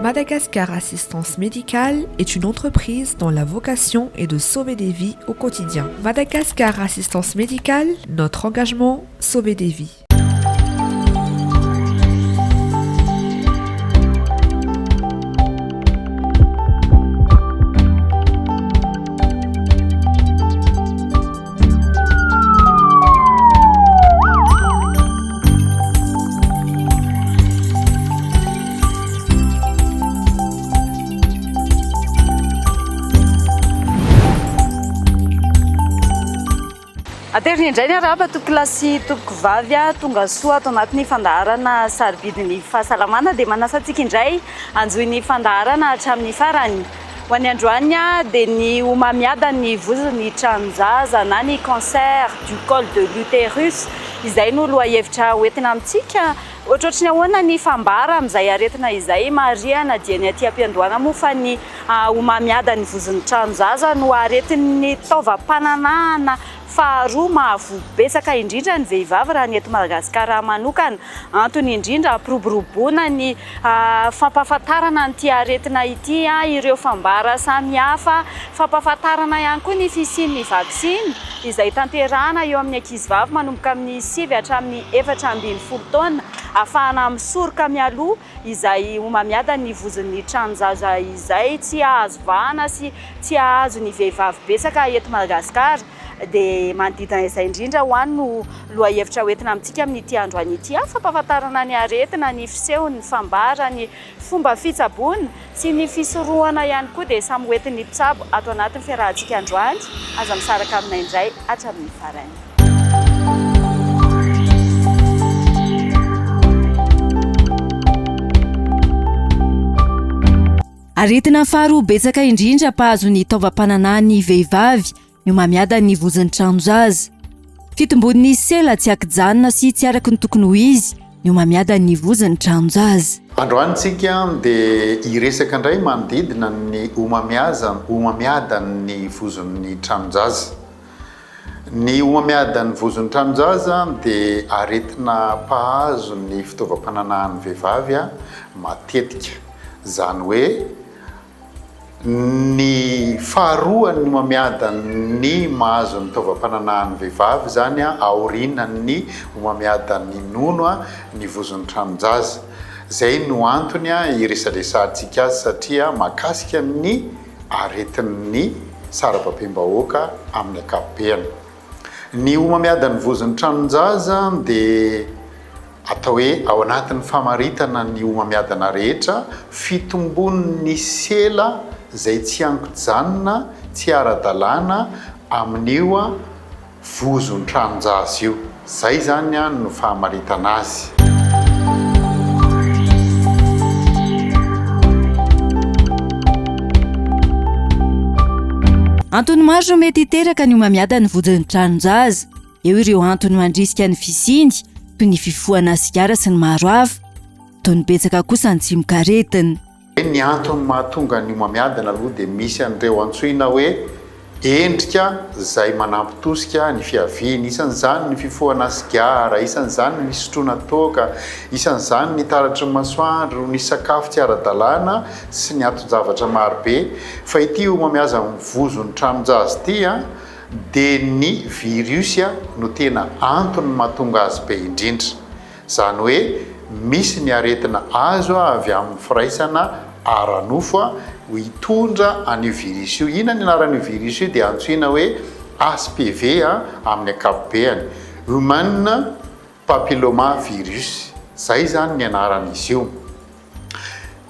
Madagascar Assistance Médicale est une entreprise dont la vocation est de sauver des vies au quotidien. Madagascar Assistance Médicale, notre engagement, sauver des vies. Aterina indray ny arahaba tompokolahy sy tompokovavy a, tonga soa ato anatin'ny fandaharana sarobidin'ny fahasalamana dia manasa antsika indray hanjohy ny fandaharana hatramin'ny farany. Ho an'ny androany dia ny homamiadan'ny vozon'ny tranon-jaza na ny cancer du col de l'utérus izay no lohahevitra hoentina amintsika. Ohatrohatry ny ahoana ny fambara amin'izay aretina izay? Marihana dieny aty am-piandohana moa fa ny homamiadan'ny vozon'ny tranon-jaza no aretin'ny taovam-pananahana Faharoa, mahavoa betsaka indrindra ny vehivavy raha ny eto Madagasikara manokana. Antony indrindra hampiroboroboana ny fampahafantarana an'ity aretina ity, ireo fambara samihafa, fampahafantarana ihany koa ny fisian'ny vaksiny izay tanterahana eo amin'ny ankizivavy manomboka amin'ny sivy hatramin'ny 14 taona, ahafahana misoroka mialoha izay homamiadan'ny vozon'ny tranon-jaza izay tsy hahazo vahana sy tsy hahazo ny vehivavy betsaka eto Madagasikara dia manodidina izay indrindra ho any no lohahevitra hoentina amintsika amin'ity androany ity fampahafantarana ny aretina, ny fisehony, ny fambara, ny fomba fitsaboana sy ny fisorohana ihany koa dia samy hoentin'ny mpitsabo ato anatin'ny fiarahantsika androany. Aza misaraka aminay indray hatramin'ny farany. Aretina faharoa betsaka indrindra mpahazo ny taovam-pananahan'ny vehivavy ny homamiadan'ny vozon'ny tranon-jaza. Fitombon'ny sela tsy ankijanona sy tsy araka ny tokony ho izy ny homamiadan'ny vozon'ny tranon-jaza. Androany tsika dia hiresaka indray manodidina ny homamiadan'ny vozon'ny tranon-jaza. Ny homamiadan'ny vozon'ny tranon-jaza dia aretina mpahazo ny fitaovam-pananahan'ny vehivavy matetika. Izany hoe ny faharoan'ny homamiadan'ny mahazo ny taovam-pananahan'ny vehivavy izany aorianan'ny homamiadan'ny nono ny vozon'ny tranon-jaza. Izay no antony iresadresahantsika azy satria mahakasika ny aretin'ny sarababem-bahoaka amin'ny ankapobeny. Ny homamiadan'ny vozon'ny tranon-jaza dia atao hoe ao anatin'ny famaritana ny homamiadana rehetra, fitombon'ny sela izay tsy ankijanona, tsy ara-dalàna amin'io vozon-tranon-jaza io. Izay izany no fahamaritana azy. Antony maro no mety hiteraka ny homamiadan'ny vodin'ny tranon-jaza. Eo ireo antony mandrisika ny fisiany, toy ny fifohana sigara sy ny maro hafa. Antony betsaka kosa ny tsimokaretina. Ny antony mahatonga ny homamiadana aloha dia misy an'ireo antsoina hoe endrika izay manampy tosika ny fiaviany. Isan'izany ny fifohana sigara, isan'izany ny fisotroana toaka, isan'izany ny taratry ny masoandro, ny sakafo tsy ara-dalàna sy ny anton-javatra marobe. Fa ity homamiazan'ny vozon'ny tranon-jaza ity dia ny virus no tena antony mahatonga azy be indrindra. Izany hoe misy ny aretina azo avy amin'ny firaisana ara-nofo hitondra an'io virus io. Inona ny anaran'io virus io? Dia antsoina hoe HPV amin'ny ankapobeany, Human Papilloma Virus. Izay izany ny anaran'izy io.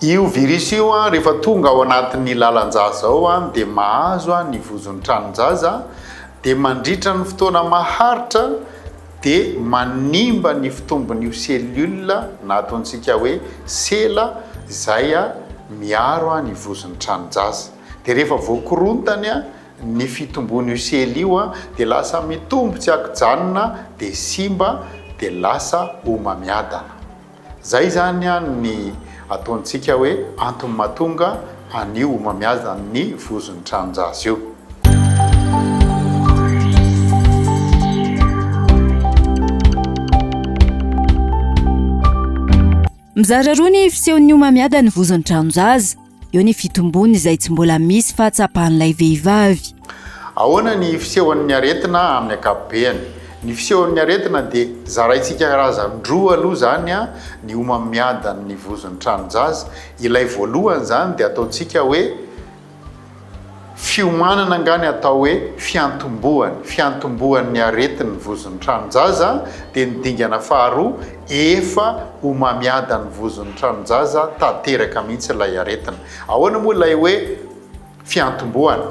Io virus io rehefa tonga ao anatin'ny lalan-jaza ao dia mahazo ny vozon'ny tranon-jaza, dia mandritra ny fotoana maharitra dia manimba ny fitombon'io cellule na ataontsika hoe sela izay miaro ny vozon'ny tranon-jaza. Dia rehefa voakorontany ny fitombon'io sela io dia lasa mitombo tsy ankijanona dia simba dia lasa homamiadana. Zay zany ny ataontsika hoe antony mahatonga an'io homamiazan'ny vozon'ny tranon-jaza io. Mizara roa ny fisehon'ny homamiadan'ny vozon'ny tranon-jaza. Eo ny fitombony izay tsy mbola misy fahatsapan'ilay vehivavy. Ahoana ny fisehon'ny aretina amin'ny ankapobeny? Ny fisehon'ny aretina dia zaraintsika karazan-droa aloha izany ny homamiadan'ny vozon'ny tranon-jaza. Ilay voalohany izany dia ataontsika hoe Fiomanana angaha ny atao hoe fiantombohany, fiantombohan'ny aretin'ny vozon'ny tranon-jaza dia ny dingana faharoa efa homamiadan'ny vozon'ny tranon-jaza tanteraka mihitsy ilay aretina. Ahoana moa ilay hoe fiantombohana?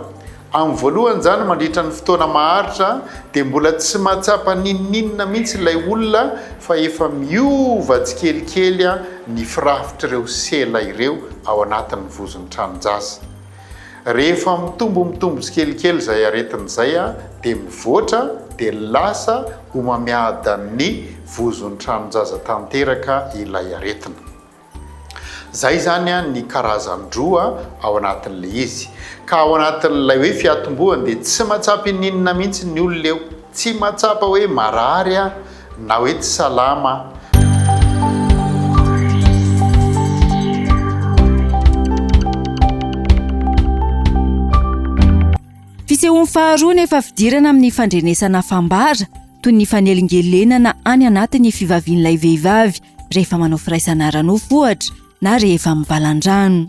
Amin'ny voalohany izany mandritra ny fotoana maharitra dia mbola tsy mahatsapa n'inon'inona mihitsy ilay olona fa efa miova tsikelikely ny firafitr'ireo sela ireo ao anatin'ny vozon'ny tranon-jaza. Rehefa mitombo mitombo tsikelikely izay aretina izay dia mivoatra dia lasa homamiadan'ny vozon'ny tranon-jaza tanteraka ilay aretina. Izay izany ny karazan-droa ao anatin'ilay izy. Ka ao anatin'ilay hoe fiatombohany dia tsy mahatsapa ininona mihitsy ny olona eo. Tsy mahatsapa hoe marary aho na hoe tsy salama aho. Fisehoany faharoa nefa fidirana amin'ny fandrenesana fambara toy ny fanelingelenana any anatin'ny fivavian'ilay vehivavy rehefa manao firaisana ara-nofo ohatra na rehefa mivalan-drano.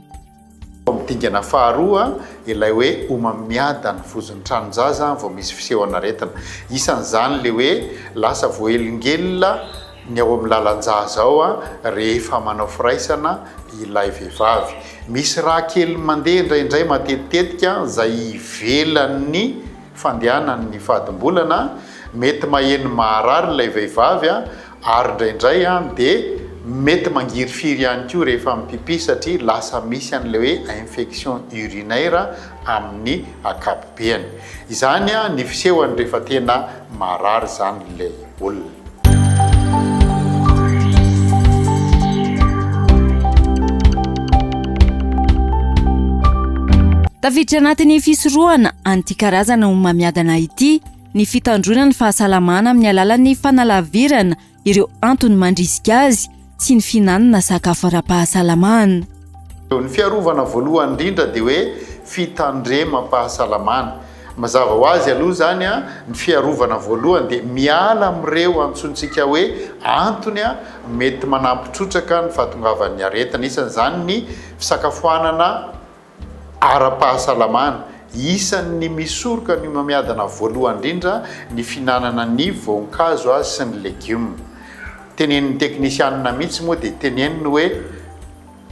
Amin'ny dingana faharoa, ilay hoe homamiadan'ny vozon'ny tranon-jaza vao misy fisehon'aretina. Isan'izany ilay hoe lasa voahelingelina ny ao amin'ny lalan-jaza ao rehefa manao firaisana ilay vehivavy. Misy rà kely mandeha indraindray matetitetika izay ivelan'ny fandehanan'ny fadimbolana, mety maheno maharary ilay vehivavy ary indraindray dia mety mangirifiry ihany koa rehefa mipipi satria lasa misy an'ilay hoe infection urinaire amin'ny ankapobeny. Izany ny fisehony rehefa tena marary izany ilay olona. Tafiditra anatin'ny fisorohana an'ity karazana homamiadana ity ny fitandroana ny fahasalamana amin'ny alalan'ny fanalavirana ireo antony mandrisika azy sy ny fihinanana sakafo ara-pahasalamana. Ny fiarovana voalohany indrindra dia hoe fitandremam-pahasalamana. Mazava ho azy aloha izany ny fiarovana voalohany dia miala amin'ireo antsointsika hoe antony mety manampy trotraka ny fahatongavan'ny aretina. Isan'izany ny fisakafoanana ara-pahasalamana. Isan'ny misoroka ny homamiadana voalohany indrindra ny fihinanana ny voankazo sy ny legioma. Tenenin'ny teknisianina mihitsy moa dia teneniny hoe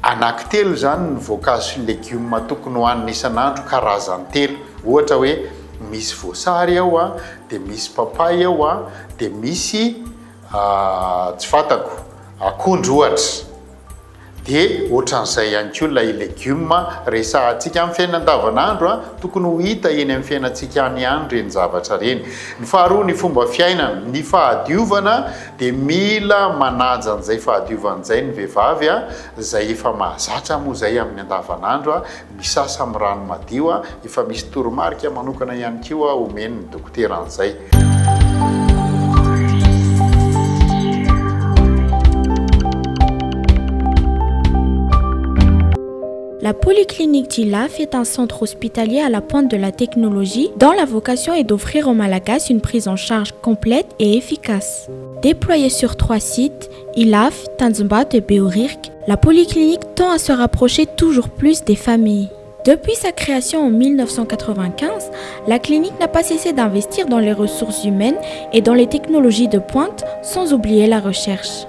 anaky telo izany ny voankazo sy legioma tokony hohanina isan'andro, karazany telo. Ohatra hoe misy voasary ao, dia misy papay ao, dia misy tsy fantako, akondro ohatra. Dia ohatran'izay ihany koa ilay legioma resahantsika amin'ny fiainana andavanandro, tokony ho hita eny amin'ny fiainantsika any ihany ireny zavatra ireny. Ny faharoa, ny fomba fiainana, ny fahadiovana dia mila manaja an'izay fahadiovana izay ny vehivavy, izay efa mahazatra moa izay amin'ny andavanandro, misasa amin'ny rano madio, efa misy toromarika manokana ihany koa omen'ny dokotera an'izay. La polyclinique d'Ilafy est un centre hospitalier à la pointe de la technologie dont la vocation est d'offrir aux Malagasy une prise en charge complète et efficace. Déployée sur trois sites, Ilafy, Tanjombato et Behoririka, la polyclinique tend à se rapprocher toujours plus des familles. Depuis sa création en 1995, la clinique n'a pas cessé d'investir dans les ressources humaines et dans les technologies de pointe, sans oublier la recherche.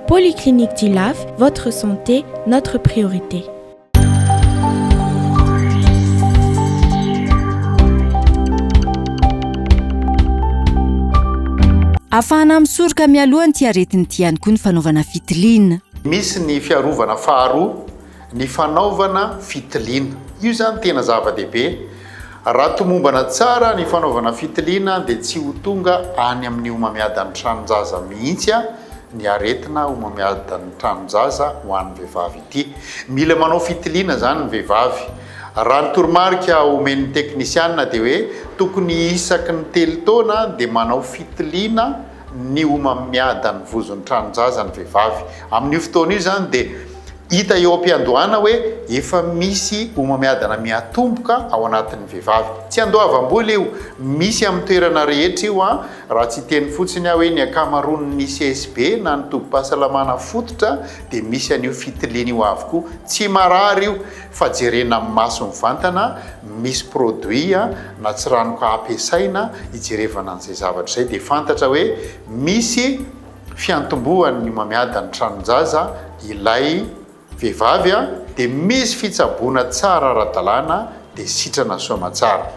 Polyclinique d'Ilafy, votre santé, notre priorité. Ahafahana misoroka mialoha an'ity aretina ity ihany koa ny fanaovana fitiliana. Misy ny fiarovana faharoa, ny fanaovana fitiliana. Io izany tena zava-dehibe. Raha tomombana tsara ny fanaovana fitiliana dia tsy ho tonga any amin'ny homamiadan'ny tranon-jaza mihitsy ny aretina homamiadan'ny tranon-jaza ho an'ny vehivavy ity. Mila manao fitiliana izany ny vehivavy. Raha ny toromarika omen'ny teknisianina dia hoe tokony isaky ny telo taona dia manao fitiliana. ny homamiadan'ny vozon'ny tranon-jaza ny vehivavy. Amin'io fotoana io izany dia hita eo am-piandohana hoe efa misy homamiadana miatomboka ao anatin'ny vehivavy. Tsy andoavam-bola io, misy amin'ny toerana rehetra io an, raha tsy hiteny fotsiny aho hoe ny ankamaroan'ny CSB na ny tobim-pahasalamana fototra dia misy an'io fitiliana io avokoa. Tsy marary io fa jerena amin'ny maso mivantana, misy produit na tsiranoka ampiasaina hijerevana an'izay zavatra izay dia fantatra hoe misy fiantombohan'ny homamiadan'ny tranon-jaza ilay vehivavy dia misy fitsaboana tsara ara-dalàna dia sitrana soamatsara.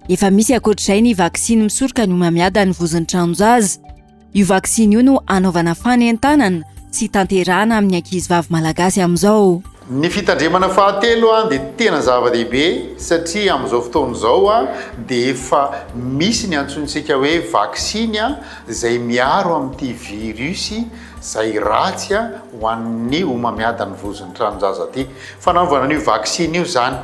Efa misy ankoatr'izay ny vaksiny misoroka ny homamiadan'ny vozon'ny tranon-jaza. Io vaksiny io no anaovana fanentanana sy tanterahana amin'ny ankizivavy malagasy amin'izao. Ny fitandremana fahatelo dia tena zava-dehibe satria amin'izao fotoana izao dia efa misy ny antsointsika hoe vaksiny izay miaro amin'ity virus izay ratsy ho an'ny homamiadan'ny vozon'ny tranon-jaza ity. Fanaovana an'io vaksiny io izany.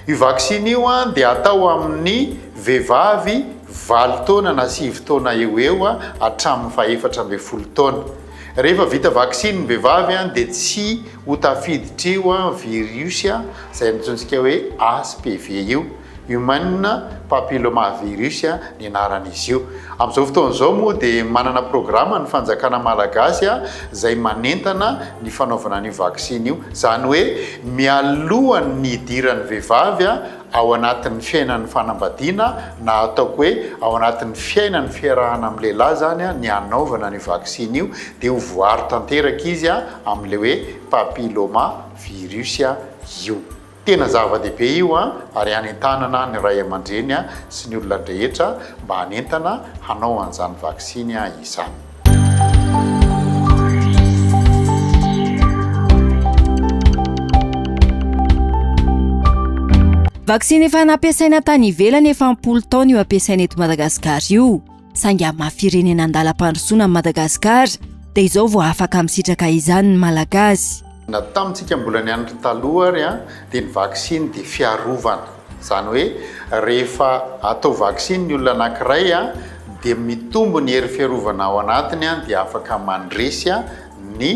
Io vaksiny io dia atao amin'ny vehivavy valo taona na sivy taona eo ho eo hatramin'ny fahefatra ambin'ny folo taona. Rehefa vita vaksiny ny vehivavy dia tsy ho tafiditra io virus izay antsointsika hoe HPV io, Human Papillomavirus ny anaran'izy io. Amin'izao fotoana izao moa dia manana programa ny fanjakana malagasy izay manentana ny fanaovana an'io vaksiny io. Izany hoe mialohan'ny hidiran'ny vehivavy ao anatin'ny fiainan'ny fanambadiana na ataoko hoe ao anatin'ny fiainan'ny fiarahana amin'ny lehilahy izany ny hanaovana an'io vaksiny io dia ho voaro tanteraka izy amin'ilay hoe papilloma virus io. Tena zava-dehibe io ary hanentanana ny ray aman-dreny sy ny olona drehetra mba hanentana hanao an'izany vaksiny izany. Vaksiny efa nampiasaina tany ivelany efa am-polo taona io ampiasaina eto Madagasikara io. Saingy amin'ny maha firenena an-dalam-pandrosoana an'i Madagasikara dia izao vao afaka misitraka izany ny Malagasy. Na tamintsika mbola nianatra taloha ary dia ny vaksiny dia fiarovana. Izany hoe rehefa atao vaksiny ny olona anankiray dia mitombo ny hery fiarovana ao anatiny dia afaka mandresy ny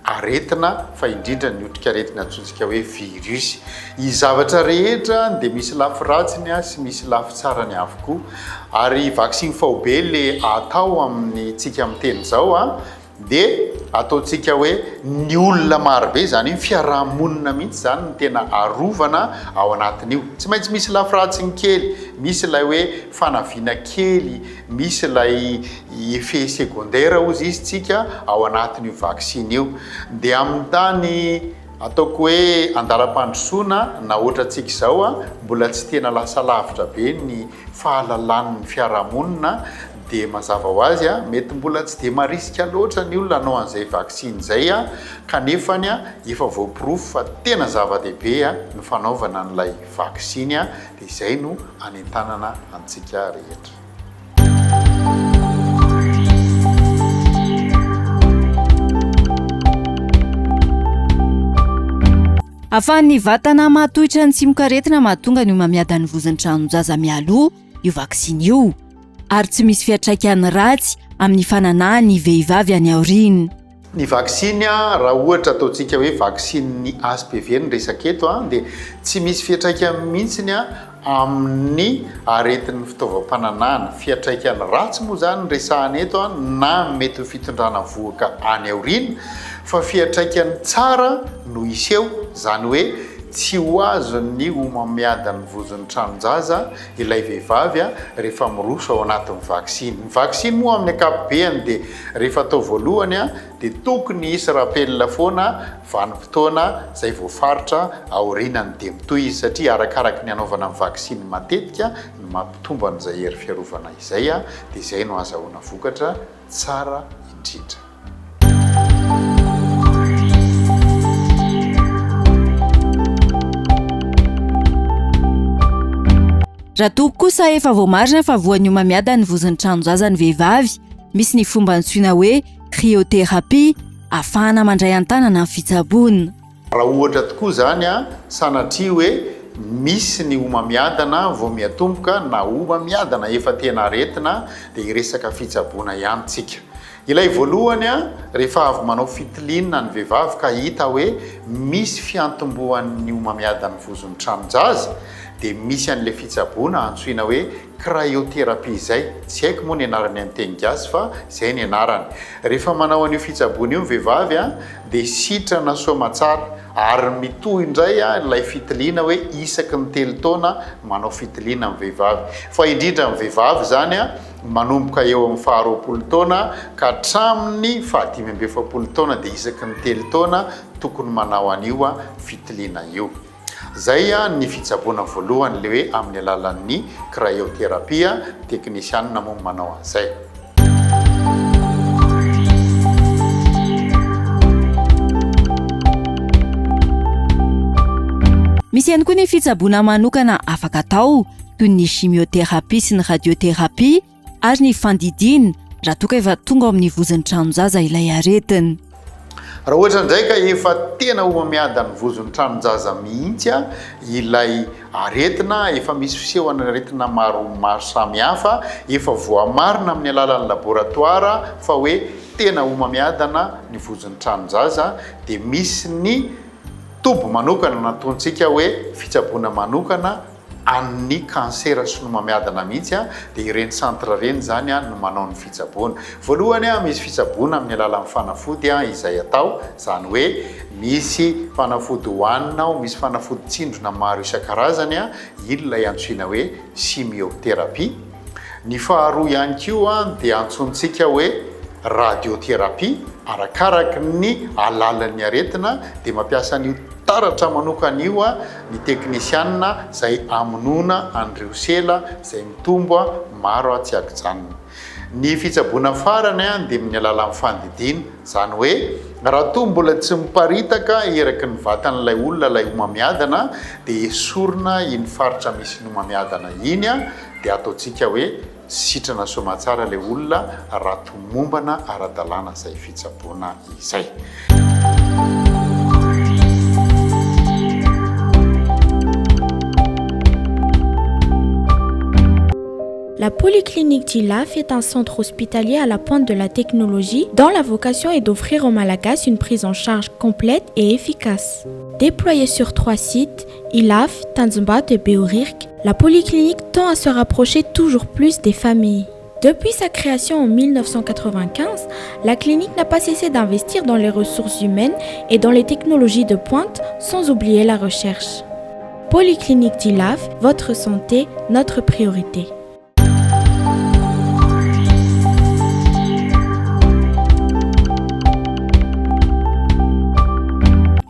aretina fa indrindra ny otrikaretina antsointsika hoe virus. Y zavatra rehetra dia misy lafy ratsiny sy misy lafy tsarany avokoa. Ary vaksiny faobe le atao amin'ny tsika miteny izao dia ataontsika hoe ny olona marobe izany hoe ny fiarahamonina mihitsy izany no tena arovana ao anatin'io. Tsy maintsy misy lafy ratsiny kely, misy ilay hoe fanaviana kely, misy ilay effet secondaire hozy izy tsika ao anatin'io vaksiny io. Dia amin'ny tany ataoko hoe andalam-pandrosoana na ohatrantsika izao mbola tsy tena lasa lavitra be ny fahalalan'ny fiarahamonina dia mazava ho azy mety mbola tsy dia marisika loatra ny olona hanao an'izay vaksiny izay kanefany efa voaporofo fa tena zava-dehibe ny fanaovana an'ilay vaksiny dia izay no anentanana antsika rehetra. Ahafahan'ny vatana mahatohitra ny tsimokaretina mahatonga ny homamiadan'ny vozon'ny tranon-jaza mialoha io vaksiny io ary tsy misy fiantraikany ratsy amin'ny fananahan'ny vehivavy any aoriana. Ny vaksiny, raha ohatra ataontsika hoe vaksinin'ny HPV no resaka eto, dia tsy misy fiantraikany mihitsy amin'ny aretin'ny fitaovam-pananahana. Fiantraikany ratsy moa izany no resahana eto na mety ho fitondrana vohoka any aoriana, fa fiantraikany tsara no hiseho, izany hoe tsy ho azon'ny homamiadan'ny vozon'ny tranon-jaza ilay vehivavy rehefa miroso ao anatin'ny vaksiny. Ny vaksiny moa amin'ny ankapobeany dia rehefa atao voalohany dia tokony hisy rappel foana vanim-potoana izay voafaritra aorianany dia mitohy izy satria arakaraky ny anaovana ny vaksiny matetika no mampitombo an'izay hery fiarovana izay dia izay no azahoana vokatra tsara indrindra. Raha toa kosa efa voamarina fa voan'ny homamiadan'ny vozon'ny tranon-jaza ny vehivavy, misy ny fomba antsoina hoe cryothérapie ahafahana mandray an-tanana ny fitsaboana. Raha ohatra tokoa izany sanatria hoe misy ny homamiadana vao miatomboka na homamiadana efa tena aretina dia hiresaka fitsaboana ihany tsika. Ilay voalohany, rehefa avy manao fitiliana ny vehivavy ka hita hoe misy fiantombohan'ny homamiadan'ny vozon'ny tranon-jaza dia misy an'ilay fitsaboana antsoina hoe Cryotherapie izay, tsy haiko moa ny anarany amin'ny teny gasy fa izay ny anarany. Rehefa manao an'io fitsaboana io ny vehivavy dia sitrana soamatsara ary mitohy indray ilay fitiliana hoe isaky ny telo taona manao fitiliana ny vehivavy. Fa indrindra ny vehivavy izany manomboka eo amin'ny faha 20 taona ka hatramin'ny faha 45 taona dia isaky ny telo taona tokony manao an'io fitiliana io. Zay ny fitsaboana voalohany le hoe amin'ny alalan'ny cryothérapie, teknisianina moa no manao an'izay. Misy ihany koa ny fitsaboana manokana afaka atao toy ny chimiothérapie sy ny radiothérapie ary ny fandidiana raha toa ka efa tonga ao amin'ny vozon'ny tranon-jaza ilay aretina. Raha ohatra indray ka efa tena homamiadan'ny vozon'ny tranon-jaza mihitsy ilay aretina, efa misy fisehon'ny aretina maromaro samihafa, efa voamarina amin'ny alalan'ny laboratoara fa hoe tena homamiadana ny vozon'ny tranon-jaza, dia misy ny toby manokana nataontsika hoe fitsaboana manokana an'ny cancer sy ny homamiadana mihitsy dia ireny centre ireny izany no manao ny fitsaboana. Voalohany misy fitsaboana amin'ny alalan'ny fanafody izay atao, izany hoe misy fanafody hohanina ao, misy fanafody tsindrona maro isan-karazany, iny ilay antsoina hoe chimiothérapie. Ny faharoa ihany koa dia antsointsika hoe radiothérapie, arakaraky ny alalan'ny aretina dia mampiasa an'io taratra manokana io ny teknisianina izay hamonoana an'ireo sela izay mitombo maro tsy ankijanona. Ny fitsaboana farany dia amin'ny alalan'ny fandidiana, izany hoe raha toa mbola tsy miparitaka eraky ny vatan'ilay olona ilay homamiadana dia esorina iny faritra misy ny homamiadana iny dia ataontsika hoe sitrana soamatsara ilay olona raha tomombana ara-dalàna izay fitsaboana izay. La polyclinique d'Ilafy est un centre hospitalier à la pointe de la technologie dont la vocation est d'offrir aux Malagasy une prise en charge complète et efficace. Déployée sur trois sites, Ilafy, Tanjombato et Behoririka, la polyclinique tend à se rapprocher toujours plus des familles. Depuis sa création en 1995, la clinique n'a pas cessé d'investir dans les ressources humaines et dans les technologies de pointe, sans oublier la recherche. Polyclinique d'Ilafy, votre santé, notre priorité.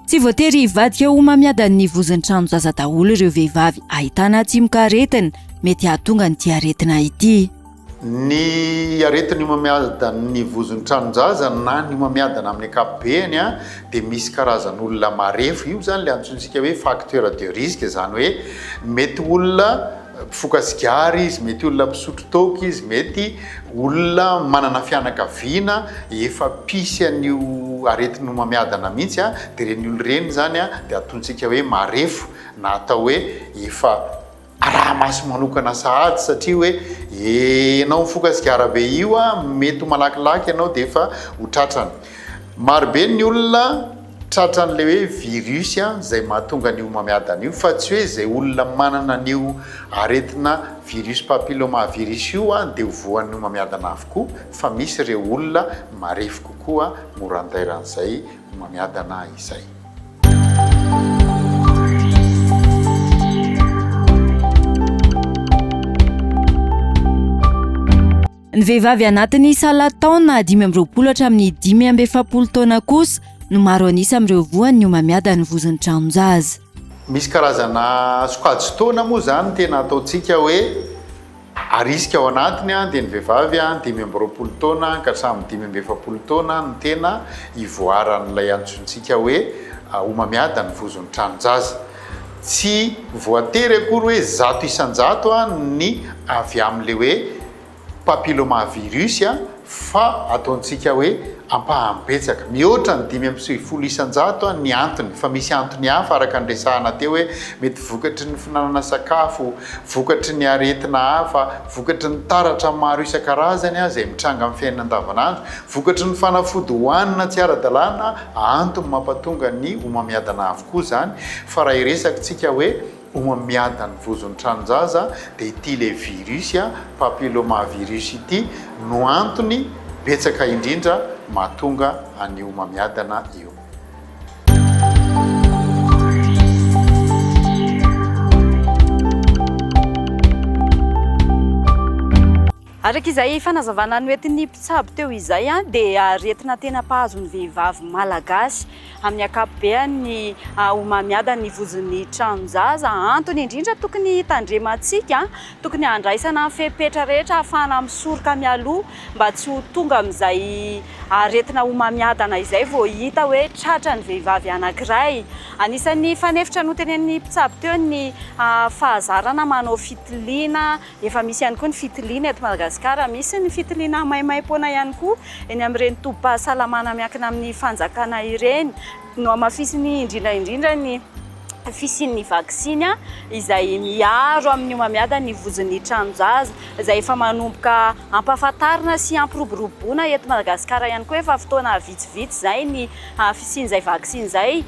Tsy voatery hivadika ho homamiadan'ny vozon'ny tranon-jaza daholo ireo vehivavy ahitana tsimokaretina mety hahatonga an'ity aretina ity. Ny aretin'ny homamiadan'ny vozon'ny tranon-jaza na ny homamiadana amin'ny ankapobeny dia misy karazan'olona marefo. Io izany ilay antsointsika hoe facteur de risque, izany hoe mety olona mpifoka sigara izy, mety olona mpisotro toaka izy, mety olona manana fianakaviana efa mpisy an'io aretin'ny homamiadana mihitsy, dia ireny olona ireny izany dia ataontsika hoe marefo na atao hoe efa Araha-maso manokana sahady satria hoe enao mifoka sigara be io a, mety ho malakilaky ianao dia efa ho tratrany. Maro be ny olona tratran'ilay hoe virus izay mahatonga an'io homamiadana io fa tsy hoe izay olona manana an'io aretina virus papillomavirus io dia ho voan'ny homamiadana avokoa fa misy ireo olona marefo kokoa mora andairan'izay homamiadana izay. Ny vehivavy anatin'ny salan-taona 25 hatramin'ny 45 taona kosa no maro an'isa amin'ireo voan'ny homamiadan'ny vozon'ny tranon-jaza. Misy karazana sokajin-taona moa izany tena ataontsika hoe Arisika ao anatiny dia ny vehivavy 25 taona ka hatramin'ny 45 taona no tena ivoaran'ilay antsointsika hoe homamiadan'ny vozon'ny tranon-jaza. Tsy voatery akory hoe 100% ny avy amin'ilay hoe. Papillomavirus fa ataontsika hoe ampahany betsaka, mihoatra ny 95% ny antony, fa misy antony hafa araka ny resahana teo hoe mety vokatry ny fihinanana sakafo, vokatry ny aretina hafa, vokatry ny taratra maro isan-karazany izay mitranga amin'ny fiainana andavanandro, vokatry ny fanafody hohanina tsy ara-dalàna, antony mampatonga ny homamiadana avokoa izany, fa raha hiresaka tsika hoe homamiadan'ny vozon'ny tranon-jaza dia ity ilay virus papillomavirus ity no antony betsaka indrindra mahatonga an'io homamiadana io. Araka izay fanazavana noentin'ny mpitsabo teo izay dia aretina tena mpahazo ny vehivavy malagasy amin'ny ankapobeny ny homamiadan'ny vozon'ny tranon-jaza. Antony indrindra tokony hitandremantsika, tokony handraisana ny fepetra rehetra ahafahana misoroka mialoha mba tsy ho tonga amin'izay aretina homamiadana izay vao hita hoe tratra ny vehivavy anankiray. Anisan'ny fanefitra notenenin'ny mpitsabo teo ny fahazarana manao fitiliana. Efa misy ihany koa ny fitiliana eto Madagasikara. Misy ny fitiliana maimaimpoana ihany koa eny amin'ireny tobim-pahasalamana miankina amin'ny fanjakana ireny. Nohamafisiny indrindra indrindra ny fisian'ny vaksiny izay miaro amin'ny homamiadan'ny vozon'ny tranon-jaza izay efa manomboka ampahafantarina sy ampiroboroboana eto Madagasikara ihany koa. Efa fotoana vitsivitsy izay ny fisian'izay vaksiny izay.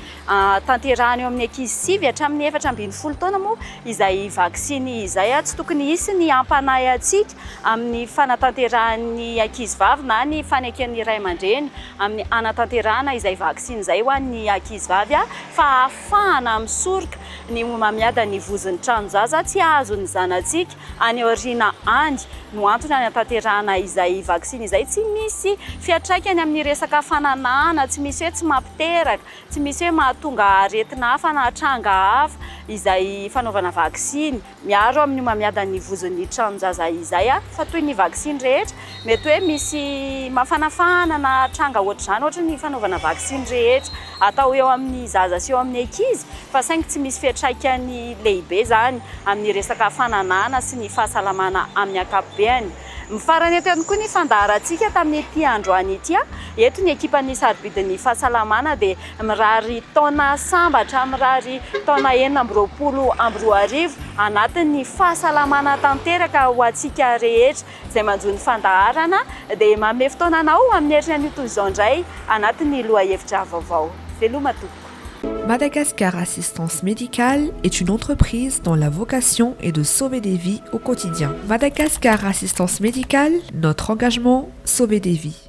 Tanterahana eo amin'ny ankizy 9 hatramin'ny 14 taona moa izay vaksiny izay. Tsy tokony hisy ny hampanahy antsika amin'ny fanatanterahan'ny ankizivavy na ny faneken'ny ray aman-dreny amin'ny hanatanterahana izay vaksiny izay ho an'ny ankizivavy fa ahafahana misoroka ny homamiadan'ny vozon'ny tranon-jaza tsy hahazo ny zanatsika any aoriana any no antony hanatanterahana izay vaksiny izay. Tsy misy fiantraikany amin'ny resaka fananahana, tsy misy hoe tsy mampiteraka, tsy misy hoe mahatonga aretina hafa na tranga hafa izay fanaovana vaksiny miaro amin'ny homamiadan'ny vozon'ny tranon-jaza izay fa toy ny vaksiny rehetra mety hoe misy mafanafana na tranga ohatr'izany ohatra ny fanaovana vaksiny rehetra atao eo amin'ny zaza sy eo amin'ny ankizy fa saingy tsy misy fiantraikany lehibe izany amin'ny resaka fananahana sy ny fahasalamana amin'ny ankapobeny. Mifarana eto ihany koa ny fandaharantsika tamin'ity androany ity. Eto ny ekipan'ny Sarobidin'ny Fahasalamana dia mirary taona sambatra, mirary taona 2026 anatin'ny fahasalamana tanteraka ho antsika rehetra izay manjohy ny fandaharana dia manome fotoana anao amin'ny heriny anio toy izao indray anatin'ny lohahevitra vaovao. Veloma tompoko. Madagascar Assistance Médicale est une entreprise dont la vocation est de sauver des vies au quotidien. Madagascar Assistance Médicale, notre engagement, sauver des vies.